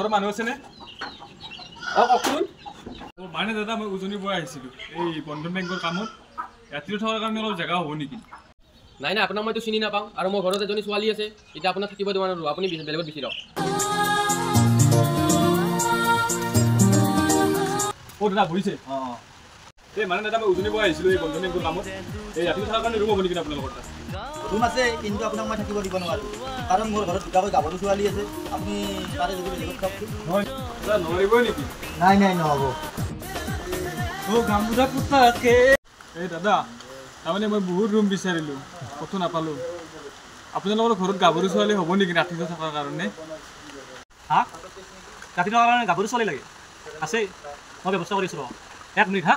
ঘৰৰ মানুহ আছেনে? অঁ, কওকচোন। অঁ, মানে দাদা, মই উজনিৰ পৰা আহিছিলোঁ এই বন্ধন বেংকৰ কামত। ৰাতিটো থকাৰ কাৰণে অলপ জেগা হ'ব নেকি? নাই নাই, আপোনাক মইতো চিনি নাপাওঁ আৰু মোৰ ঘৰত এজনী ছোৱালী আছে, এতিয়া আপোনাক থাকিব দিব নোৱাৰোঁ। আপুনি বেলেগত বিচাৰক। অঁ দাদা, বহিছে। অঁ, এই মানে দাদা, মই উজনিৰ পৰা আহিছিলোঁ এই বন্ধন বেংকৰ কামত। এই ৰাতিটো থকাৰ কাৰণে ৰুম হ'ব নেকি আপোনালোকৰ তাত? ৰুম আছে, কিন্তু আপোনাক মই থাকিব দিব নোৱাৰোঁ, কাৰণ মোৰ ঘৰত দুটাকৈ গাভৰু ছোৱালী আছে। আপুনি তাৰে যদি বেলেগত থাকচোন। নহয় দাদা, নোৱাৰিবই নেকি? নাই নাই, নহ'ব। অ' গামবুঢ়া পুতাকে। এই দাদা, তাৰমানে মই বহুত ৰুম বিচাৰিলোঁ, ক'তো নাপালোঁ। আপোনালোকৰ ঘৰত গাভৰু ছোৱালী হ'ব নেকি ৰাতিটো থকাৰ কাৰণে? হা, ৰাতি থকাৰ কাৰণে গাভৰু ছোৱালী লাগে? আছে, মই ব্যৱস্থা কৰিছোঁ। ৰ, এক মিনিট। হা।